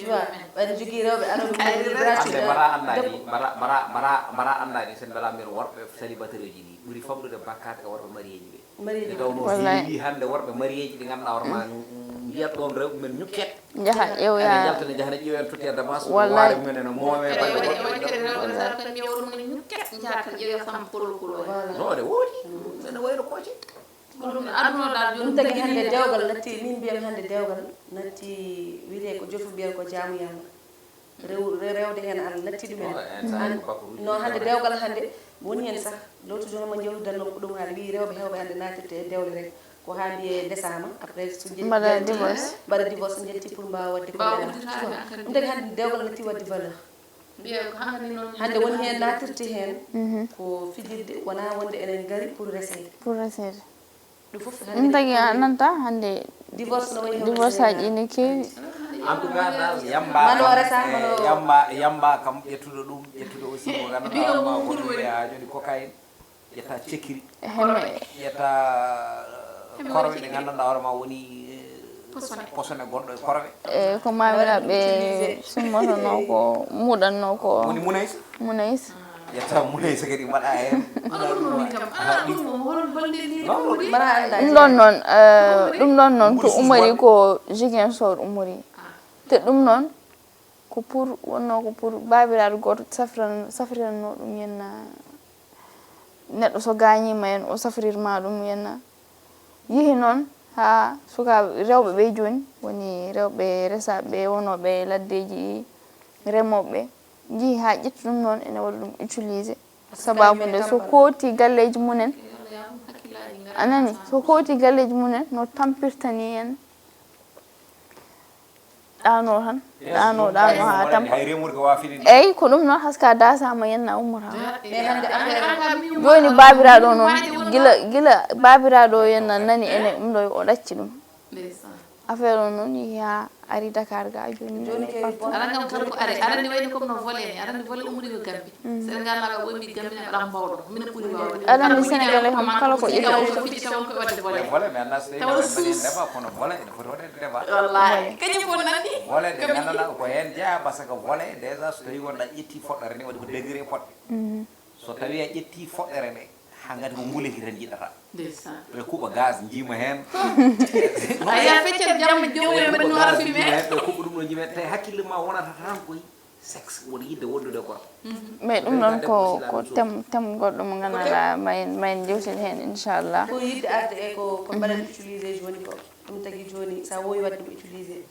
ɓen jogii rewɓe aroɓe mum gratuit ande mbara anndani mbara mbara mbara mbara anndani sen mbela mbiyata worɓe célibataire uji ɗi ɓuri famɗude bakkat e worɓe mariage ɓe Mariage. Nde tawnoo so yii hannde worɓe mariage ɗi ngannduɗaa hoore ma mbiyat ɗoon rewɓe men ñukket. Njaha ƴeewoya. Jaltane njahane ƴeewoyen totti e dabas. Wallay. Waare mumen ene moowe balɗe goɗɗe. Waɗi kadi rewɓe sara tan ƴeewoɗo mum ñukket njaha tan ƴeewoya samma polo kulo. No ene woodi. Ene wayno kooce. Ɗum tagi hannde dewgal natti min mbiyam hannde dewgal natti wiyetee ko jofu mbiyata ko jaamu yalla. Rew- re- rewde heen Allah natti ɗum en. No hannde dewgal hannde woni heen sah lowtude hono mo njawdi dannoo ko ɗum haali wiyi rewɓe heewɓe hannde naatirte e dewle rek ko haa mbiye ndesaama après so njetti mbaɗa divorce mbaɗa divorce njetti pour mbaawa waɗde ko ɗum tagi hannde dewgal natti waɗde valeur hannde woni heen naatirte heen ko fijirde wonaa wonde enen ngari pour resede pour resede ɗum tagi a nanta hannde divorce aji ene keewi en tout cas dal yamba yamba yamba kam ƴettuɗo ɗum ƴettuɗo aussi mo ganduɗa ma woni ɓe ha joni cocaïne ƴetta cekkiri ƴetta korwe ɗe gandanɗa hoore ma woni posone gonɗo e korwe e ko mawiraɓe summotono ko muɗanno ko woni munaysa munaysa Ƴetta muleysa kadi mbaɗa heen. Ɗum ɗon noon ɗum ɗon noon to umori ko Ziguinchor umori te ɗum noon ko pour wonno ko pour babiraɗo goto safriranno ɗum yenna neɗɗo so gañima en o safrirma ɗum yenna yeehi noon ha sukaɓe rewɓe ɓe joni woni rewɓe resaɓe wonoɓe laddeji remoɓe Njiyi haa ƴetta ɗum noon ene waɗa ɗum utilisé. Sababu nde so kooti galleeji mum en, a nani, so kooti galleeji mum en no tampirta ni en ɗaano tan, ɗaano ɗaano haa tampa. Eyi, ko ɗum noon haska dasama yenna ummata. Jooni babiraɗo noon gila gila babiraɗo yenna nani ene ɗum ɗo o ɗacci ɗum. Affaire o noon yehi haa ari Dakar ga jooni. Jooni kay bon. Aɗa anndi on kala ko ari aɗa anndi wayno comme no volet ni aɗa anndi volet ummori ko Gambie. Sénégal naɓa woni Gambie naɓa ɗam mbawɗo minen ɓuri wawde. Aɗa anndi Sénégalais kam kala ko ƴetti. Tawa ko fiti tawa ko wadde volet. Volet mais anna so tawi wadde mbaɗi débat kono volet ene foti waɗede débat. Wallahi kañum fof nanndi. Volet de nganndanɗaa ko heen jeyaa par ce que volet déjà so tawi wonɗa ƴetti foɗɗere ni waɗi ko degré poɗɗe. So tawi a ƴetti foɗɗere nde haa ngati ko nguleyki tan jiɗata. Ɓe kuɓa gaz jiima heen. Aya feccere jamma jowo e mbaɗi wara filme. Ɓe kuɓa ɗum ɗo jiima heen tawi hakkille ma wonata tan koye sexe woni yidde wondude gorko. Mais ɗum noon ko ko tem tem goɗɗo mo ngannduɗaa ma en ma en jewtin heen inchallah. Ko yidde arde e ko ko mbaɗen utilisé ji woni ko ɗum tagi jooni sa wowi waɗde ɗum utilisé.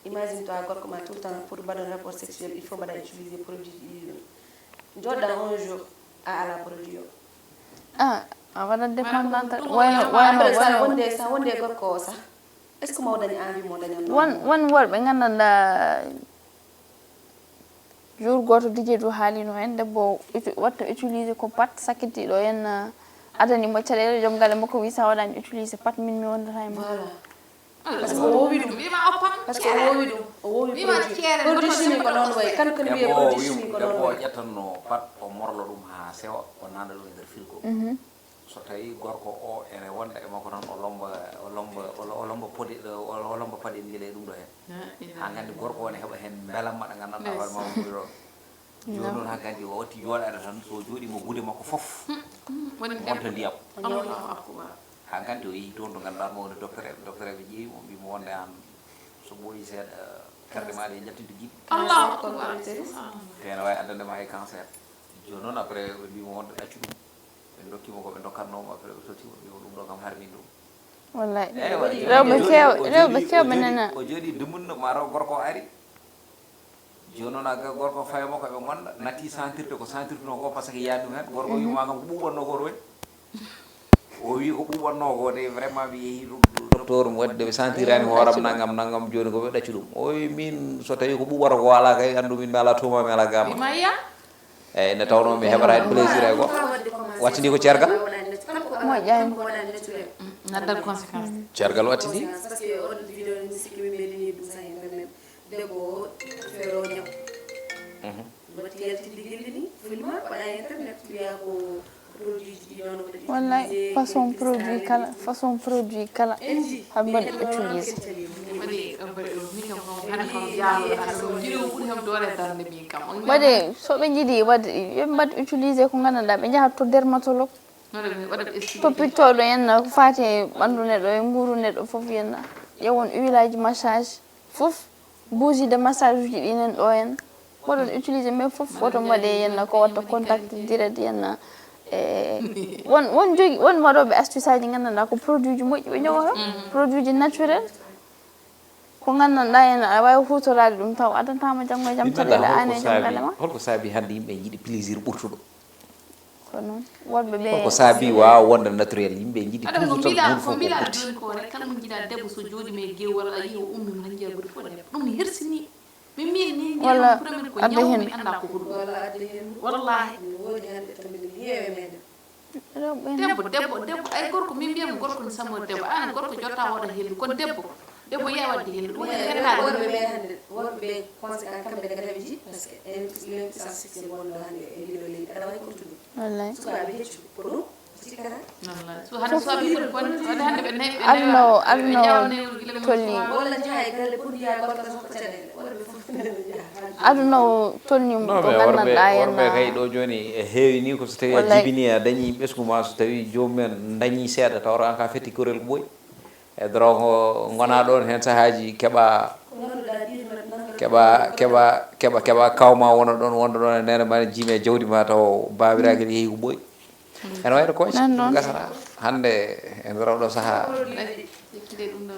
Imagine toi gorko ma tout le temps pour mbaɗon rapport sexuel il faut mbaɗa utiliser produit ji ɗiɗi ɗum joɗɗa un jour a ala produit o ah a waɗat dépendante wayno wayno après sa wonde sa wonde gorko o sah est ce que maw dañi envie mo dañan won won worɓe gandanɗa jour goto dj du haalino hen debbo watta utiliser ko pat sakkitiɗo hen adanimo caɗele joom galle makko wi sa waɗani utiliser pat min mi wondata e ma voilà Parce que o wowi ɗum. Parce que o wowi ɗum. O wowi produit. Produit chimique ko noon wayi. Kan ko mbiye produit chimique ko noon wayi. Debbo o ƴettanno pat o morlo ɗum haa sewa o nana ɗum e nder frigo. So tawi gorko o ene wonda e makko tan, o lomba, o lomba, o lo- o lomba pode, o o lomba paɗe ngel e ɗum ɗo heen. Haa nganndi gorko o ne heɓa heen mbelamma ɗo nganndanɗaa hoore ma ɓuri ɗo. Jooni noon haa nganndi o watti jooɗaade tan, so jooɗiima gude makko fof wonta ndiyam. Haa nganndi o yehi toon to ngannduɗaa mo woni docteur en, docteur en ɓe ƴeewi mo, mbii mo wonde aan so ɓooyi seeɗa, terɗe ma ɗe njaltinta giɗi. Allahu akbar. Te ene waawi addande ma hay cancer. Jooni noon après ɓe mbii mo wonde ɗaccu ɗum. Ɓe ndokki mo ko ɓe ndokkatnoo mo, après ɓe totti mo, ɓe ɗum ɗo kam harmin ɗum. Wallay. Eewa, rewɓe keew- rewɓe keewɓe nana. O jooɗi dumunno, ma taw gorko o ari. Jooni noon, a ga- gorko fayo makko ɓe ngonda, natti sentirde ko sentirtunoo ko, par ce que yiyaani ɗum heen. Gorko wiima kam ko ɓuuɓannoo ko toon. O wii ko ɓuuɓannoo ko de, vraiment mi yehi ɗum docteur, mi waɗi de, mi sentirani hooram nangam, nangam, jooni ko ɓe ɗaccu ɗum. O wii min, so tawi ko ɓuuɓata ko alaa kay, anndu min mi alaa tuuma, mi alaa gaama. Eeyi, nde tawnoo mi heɓata heen plaisir e goɗɗo. Wattidi ko ceergal? Moƴƴaani. Naddat conséquence. Ceergal wattidi? Debbo o feero ñaw. Watti yaltinde gilli ni, fuli ma waɗa e internet, wiya ko produit ji ɗi noon waɗa. Wallay, utilisé, façon produit kala, façon produit kala, haɓe mbaɗa utilisé. Waɗi, waɗi, min kam, kam, hannde kam, jaaɗo, hannde kam, jiɗi o ɓuri kam doole darnde min kam. On waɗi, so ɓe njiɗi waɗde, yo ɓe mbaɗ utilisé ko nganndanɗaa, ɓe njaha to dermatologue. Waɗa, waɗa expliqué. Toppitooɗo en, ko faati e ɓanndu neɗɗo, e nguuru neɗɗo fof, yenna ƴeewon huile aji massage fof, bougie de massage uji ɗi nen ɗo en. Mboɗon utilisé, mais fof woto mbaɗe yenna ko watta contact direct yenna. E won, won jogi, won waɗooɓe astuce aji nganndanɗaa ko produit ji moƴƴi ɓe ñogoto, produit ji naturel. Ko nganndanɗaa en, a waawi huutoraade ɗum taw addantama janngo e jam caɗeele an e jom galle ma. Holko saabi hannde yimɓe njiɗi plaisir ɓurtuɗo? Ko noon, worɓe ɓe. Holko saabi waawa wonde naturel, yimɓe njiɗi toujours tan huunde fof ko ɓurti. Jooni ko rek, kala mo njiɗa debbo so jooɗiima e gew walla a yii o ummiima tan njiya guri fof debbo. Ɗum ne hersini. Min mbiyi ni, walla adda heen. Mi annda ko huɗo. Walla adda heen. Wallahi. Ne woodi hannde tammi ne heewi e meɗen. Debbo, debbo, debbo, ay gorko, min mbiyam gorko ne samoo debbo. Aan gorko jotta wooda hellu, kono debbo, debbo yeewa wadde hellu. Ɗum woni rentaade. Worɓe ɓe hannde, worɓe ɓe conséquent kamɓe ne kadi ɓe nji, parce que insuffisance sexuelle wonɗo hannde e ndii ɗo leydi, aɗa waawi kontude. Wallay. Sukaaɓe heccu, ko ɗum cikkata. Wallay. So hannde sukaaɓe kon, kon, waɗde hannde ɓe ne-, ɓe aduna o, newa, aduna o ɓe ƴeewa newol gila mum tolni. Walla njaha e galle pour njiya gorko tan hokka caɗeele. Worɓe fof njaha. Aduna o tolni mo. Non, ko mais worɓe, nganndanɗaa worɓe henna. Kay ɗo jooni e heewi ni ko so tawi a wallay. Jibini a dañi ɓesngu ma, so tawi joomum en dañi seeɗa tawata an ka fetti korel ko ɓooyi. E doro ko ngona ɗon heen sahaaji keɓa, keɓa, keɓa, keɓa, keɓa kawma wona ɗon, wonda ɗon e neene ma, jiimi e jawdi ma taw baabiraagal yehi ko ɓooyi. Ene wayno ko gasata hannde e nder oɗo sahaa.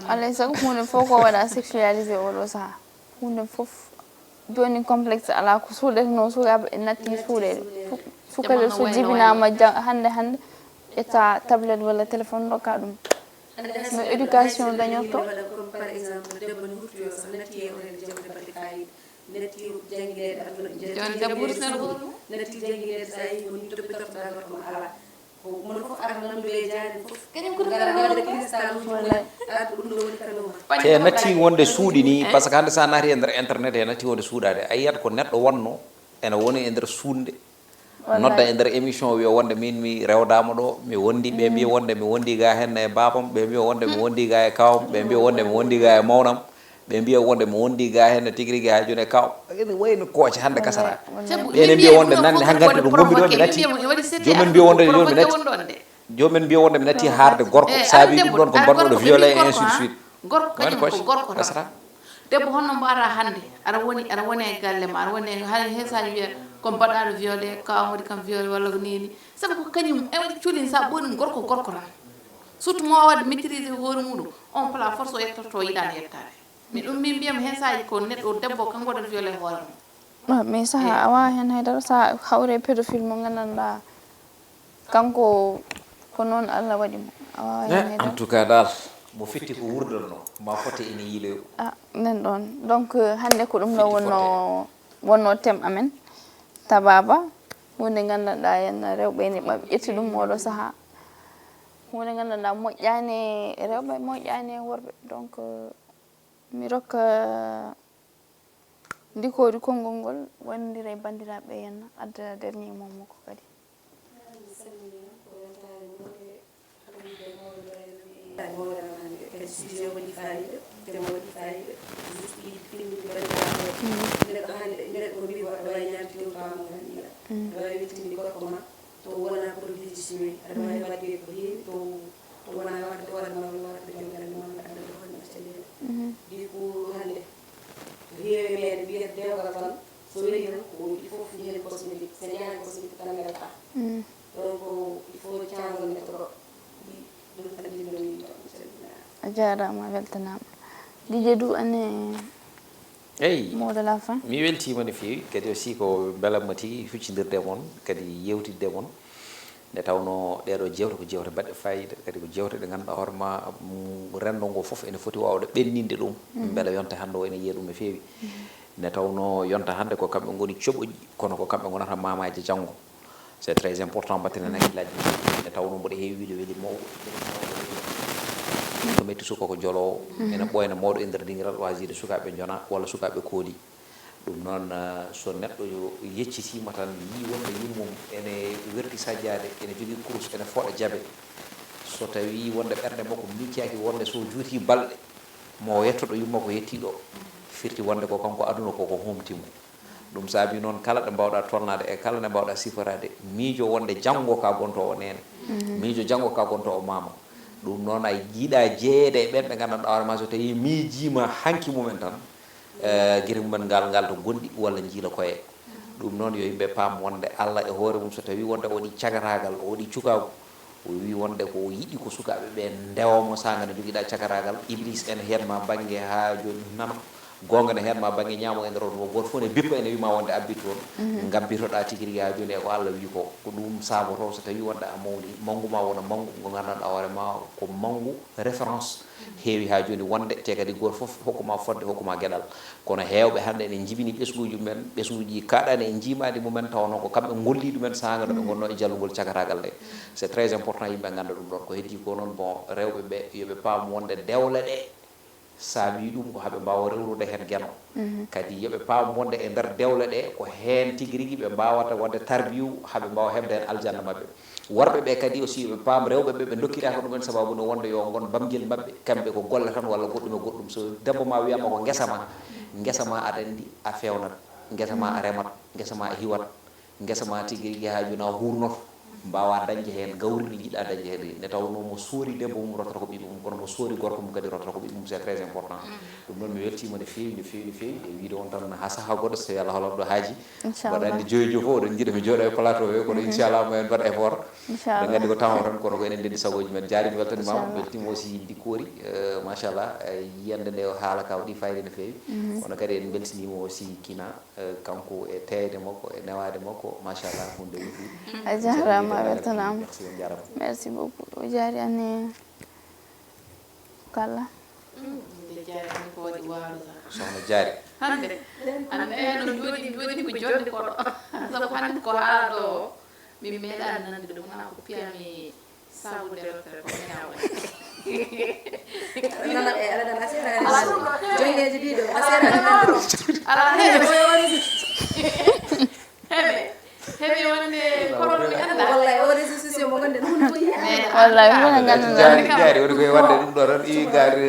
Alay sago huunde fof ko waɗa sexualisé oɗo sahaa. Huunde fof. Jooni complexe alaa ko suuɗetenoo sukaaɓe, en natti suuɗeede. Fu- sukaaɓe so jibinaama ja- hannde, hannde, ƴetta tablette walla téléphone ndokka ɗum. No éducation dañorto? Par exemple, debbo ne hurtoyo sax, natti e horeede jawdi baɗde faayiida. Natti janngineede aduna, natti janngineede suudu, natti janngineede so a yii ko ni toppitortoɗaa gorko ma alaa. Ko mono fof ara nandude e jaari fof. Kañum ko ngara ngara cristal uji mumen. Ar ko ɗum ɗo woni kano ma. Te natti wonde suuɗi ni, par ce que hannde so a naati e nder internet he natti wonde suuɗaade. A yiyat ko neɗɗo wonno, ene woni e nder suuɗnde. Wallay. Nodda e nder émission wiya wonde min mi rewdaama ɗo, mi wondi, ɓe mbiya wonde mi wondi ga heen e baabam, ɓe mbiya wonde mi wondi ga e kawam, ɓe mbiya wonde mi wondi ga e mawnam. Ɓe mbiya wonde mi wondi ga heen tigi rigi haa jooni e kaw. Ene wayno kooce hannde kasara. Wallay, wallay. Ɓe ene mbiya wonde nande hankkadi ɗo ngonmi ɗo mi natti. Joomum en mbiya wonde jooni mi natti. Joomum en mbiya wonde mi natti haarde gorko. Eh, saabi ɗum ɗon ko mbaɗɗo ɗo violé et ainsi de suite. Gorko kañum ko gorko tan. Kasara. Debbo honno mbaɗa hannde? Aɗa woni, aɗa woni e galle ma, aɗa woni e, hay, hay saaji wiya ko mbaɗɗo violé, kaw waɗi kam violé walla ko nini. Sabu ko kañum, e waɗi cuulin sa ɓooni gorko, gorko tan. Surtout mo waɗde maîtriser hoore muɗum, on plat force o yettoto, o yiɗaani yettaade. Mi ɗum min mbiyam heen saaji ko neɗɗo debbo kanko waɗata violé hoore mum. Ah, mais saha a wawa heen haydara sa hawre pédophile mo nganndanɗaa kanko ko noon Allah waɗi mo. A wawa heen haydara. En tout cas dal, mo fitti ko wurdanno, ma fotte ene yiiloyo. Ah, nen ɗoon. Donc, hannde ko ɗum ɗo wonno, wonno thème amen. Tababa, huunde nganndanɗaa heen rewɓe ene ɓaɓi ƴetti ɗum oɗo saha. Huunde nganndanɗaa moƴƴaani e rewɓe, moƴƴaani e worɓe. Donc, mi rokka ndikoori konngol ngol, wonndira e banndiraaɓe henna, adda dernier mot makko kadi. Mi salminiima ko weltaare mawɗe Mawɗo hannde kadi sujet o waɗi fayida, temo waɗi fayida. Juste yiɗde fimnude banndiraaɓe. Neɗɗo hannde, neɗɗo ko mbiɗo waɗa wawi ñaamde tewtama mo tan yiya. Aɗa wawi weltinde gorko ma to wona produit ji chimique, aɗa wawi waɗde ko heewi to to wona waɗde hoore ma walla waɗde joom galle ma walla addande hoore ma caɗeele. Di ko hannde ko heewi meɗen mbiyata dewgal tan so weli tan ko il faut fu heen cosmétique, so ñaani cosmétique tan welata. Donc il faut cangol neɗɗo ɗo. Ɗum tan jinnomi. A jaaraama, a weltanaama. Didier Dou, ane Eyi, mot de la fin. Mi weltiima no feewi, kadi aussi ko mbelamma tigi huccidirde e mon, kadi yewtidde e mon. Nde tawnoo ɗeeɗoo jeewte ko jeewte baɗɗe faayiida, kadi ko jeewte ɗe ngannduɗaa hoore ma renndo ngoo fof ene foti waawde ɓenninde ɗum, mbela yonta hannde o ene yiya ɗum no feewi. Nde tawnoo yonta hannde ko kamɓe ngoni coɓoƴi, kono ko kamɓe ngonata maamaaji janngo. C'est très important mbatten heen hakkillaaji, nde tawnoo mboɗo heewi wiyde weli mawɗo, ko metti suka ko joloowo, ene ɓooyna mawɗo e nder dingiral, waasde sukaaɓe njona walla sukaaɓe kooli. Ɗum noon, so neɗɗo yeccitiima tan, yii wonde yummum ene werti sajjaade, ene jogii kurus, ene fooɗa jabe, so tawii wonde ɓernde makko miccaaki wonde so juutii balɗe, mo yettoɗo yumma ko yettii ɗo, firti wonde ko kanko aduna ko ko humti mo. Ɗum saabii noon kala ɗo mbaawɗaa tolnaade e kala nde mbaawɗaa siforaade, miijo wonde janngo ka gontoowo neene, miijo janngo ka gontoowo maama. Ɗum noon a yiɗaa jeyeede e ɓeen ɓe nganndanɗaa hoore maa so tawii miijiima hanki mumen tan, gite mumen ngal ngal to gonɗi walla njiila koye. Ɗum noon yo yimɓe paam wonde Allah e hoore mum so tawii wonde o waɗii cagataagal, o waɗii cukaagu, o wii wonde ko o yiɗi ko sukaaɓe ɓee ndewa mo saanga nde jogiɗaa cagataagal, Iblis ene heen ma bannge haa jooni nano, goonga ne heen ma bannge ñaamo e nder on, wo gooto fof ne bippa ene wii ma wonde a bittu on, ngabbitoɗaa tigi rigi haa jooni e ko Allah wii ko, ko ɗum saabotoo so tawii wonde a mawni, manngu ma wona manngu ngu nganndanɗaa hoore ma ko manngu référence. Heewi haa jooni wonde, te kadi gooto fof hokku ma fotde, hokku ma geɗal. Kono heewɓe hannde ene njibini ɓesnguuji mumen, ɓesnguuji kaaɗaani e njiimaandi mumen, tawa noon ko kamɓe ngolli ɗumen saanga nde ɓe ngonnoo e jallungol cagataagal nde. C'est très important yimɓe ngannda ɗum ɗoon. Ko heddii ko noon, bon, rewɓe ɓe yo ɓe paam wonde dewle ɗe saabii ɗum ko haa ɓe mbaawa rewrude heen Geno. Kadi yo ɓe paam wonde e nder dewle ɗe ko heen tigi rigi ɓe mbaawata waɗde tarbiyu haa ɓe mbaawa heɓde heen aljanna maɓɓe. Worɓe ɓe kadi aussi yo ɓe paam rewɓe ɓe ɓe ndokkiraaka ɗumen sababu no wonde yo ngon bamgel maɓɓe kamɓe ko golle tan walla goɗɗum e goɗɗum. So debbo ma wiyama ko ngesa ma, ngesa ma aɗa anndi a fewnat, ngesa ma a remat, ngesa ma a hiwat, ngesa ma tigi rigi haa jooni a hurnoto, mbaawa dañde heen gawri ndi njiɗɗa dañde heen ndi. Nde tawnoo mo soori debbo mum rotata ko ɓiɓɓe mum, kono mo soori gorko mum kadi rotata ko ɓiɓɓe mum, c'est très important. Ɗum noon mi weltiima no feewi, no feewi, no feewi e wiyde on tan haa sahaa goɗɗo so tawii Allah hoolan ɗo haaji. Mbaɗa anndi joyi joyi fof oɗon njiɗa mi jooɗo e plateau he, kono inchallah mo en mbaɗa effort. Mbaɗa anndi ko temps o tan, kono ko enen ndenndi sagooji men. Jaari mi weltanimaama, mi weltiima aussi Dikkoori, machallah, yiyannde nde o haala ka waɗi fayida no feewi. Kono kadi en mbeltiniima aussi Kina, kanko e teeyde makko e newaade makko, machallah, huunde wuddi. A jaaraama, a weltanaama. Merci, on jaaraama. Merci beaucoup. O jaari anne kala. Nde jaari tan ko waɗi waaru tan. Soxna Jaari. Hannde, hannde no jooɗi jooɗi ko jodde koɗo. Sabu hannde ko haala ɗo o, min meeɗaani nande ɗum, wonaa ko piyami sabu nde rewtere ko mena woni. Nana e aɗa nana seeɗa aɗa nana jongeeji ɗiɗo a seeɗa aɗa nana. Alaa heen ko yowani. Heɓe heɓe wonde koɗo mi annda. Wallay o réseau sociaux mo gonɗen ɗum ko yiya. Wallay mbiɗa ngannduɗaa. Jaari jaari woni koye waɗde ɗum ɗo tan iwi gaari.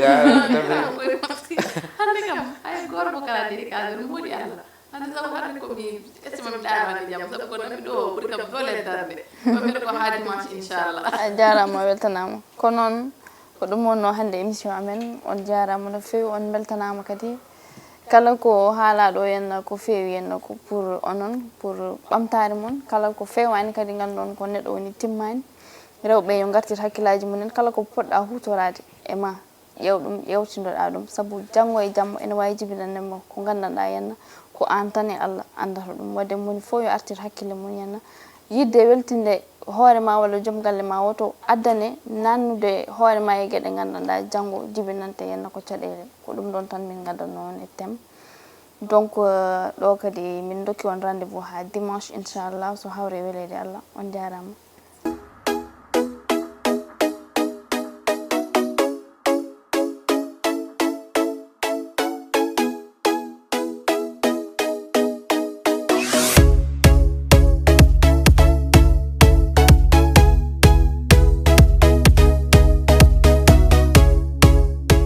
Hannde kam hay gorko kala diri kala ɗum moɗi Allah. Hannde sabu hannde ko mi estima mi ɗaano hannde jam sabu ko nami ɗo ɓuri kam doole darde. Ko mbiɗa ko haa dimanche inchallah. A jaaraama, a weltanaama. Ko noon, ko ɗum wonnoo hannde émission amen. On jaaraama no feewi, on mbeltanaama kadi. Kala ko haalaa ɗo henna ko feewi henna ko pour onon, pour ɓamtaare mon. Kala ko feewaani kadi nganndu-ɗon ko neɗɗo woni timmaani. Rewɓe yo ngartir hakkillaaji mumen, kala ko poɗɗaa huutoraade e ma, ƴeew ɗum, ƴeewtindoɗaa ɗum. Sabu janngo e jamma ene waawi jibinande ma ko nganndanɗaa henna ko aan tan e Allah anndata ɗum. Waɗde moni fof yo artir hakkille mum henna. Yiɗde weltinde hoore ma walla joom galle ma woto addane naatnude hoore ma e geɗe nganndanɗaa janngo jibinante henna ko caɗeele. Ko ɗum ɗoon tan min ngaddanno on e thème. Donc ɗo kadi min dokki on rendez-vous haa dimanche inchallah so hawre weleede Allah. On jaaraama.